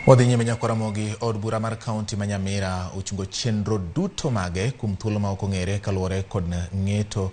Wadhi nyime nyakwa Ramogi, od bura mar kaunti ma Nyamira ochungo chenro duto mage kuom thuolo ma ok ong'ere kaluwore kod ng'eto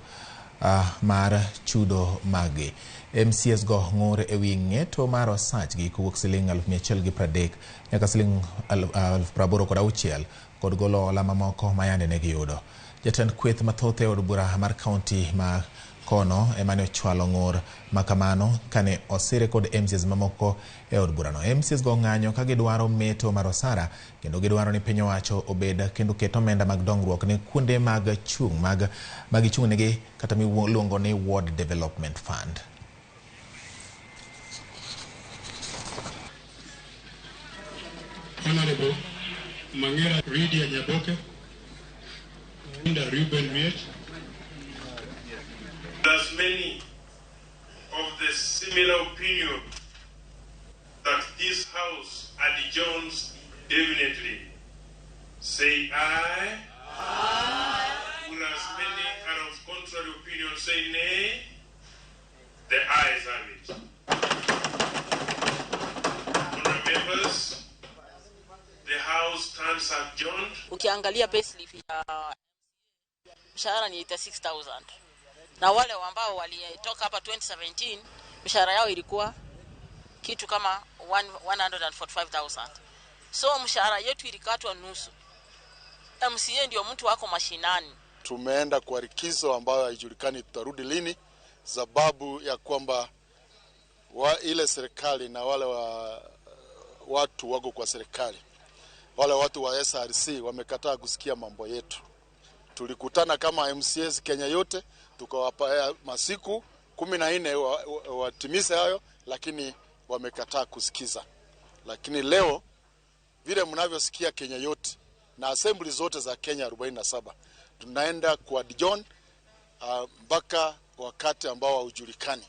mar chudo maggi. MCAs go ng'ur ewi ng'eto mar osachgi kowuok siling 130,000 nyaka siling 86,000 kod golo hola mamoko ma yande ne giyudo. Jatend kweth mathoth e od bura mar kaunti ma kono ema ne ochwalo ng'ur makamano kane osire kod MCAs mamoko e od burano. MCAs go ng'anyo ka gidwaro meto mar osara kendo gidwaro ni piny owacho obed kendo ket omenda mag dongruok ne kuonde mag chung' mag magichung' negi kata miluongo ni Ward Development Fund. Honorable Mangera Lydia Nyaboke, Linda Ruben Riech. As many of the similar opinion that this House adjourns indefinitely, say aye. Aye. Will as many are of contrary opinion say nay? The ayes have it. Honourable members, the House stands adjourned. Ukiangalia payslip ya mshahara ni 86,000 na wale ambao walitoka hapa 2017 mshahara yao ilikuwa kitu kama 145,000. So mshahara yetu ilikatwa nusu. MCA ndio mtu wako mashinani. Tumeenda kwa likizo ambayo haijulikani tutarudi lini, sababu ya kwamba ile serikali na wale watu wako kwa serikali, wale watu wa SRC wamekataa kusikia mambo yetu. Tulikutana kama MCAs Kenya yote, tukawapa masiku 14 watimize hayo, lakini wamekataa kusikiza. Lakini leo vile mnavyosikia Kenya yote na assembly zote za Kenya 47 tunaenda kwa adjourn mpaka wakati ambao haujulikani.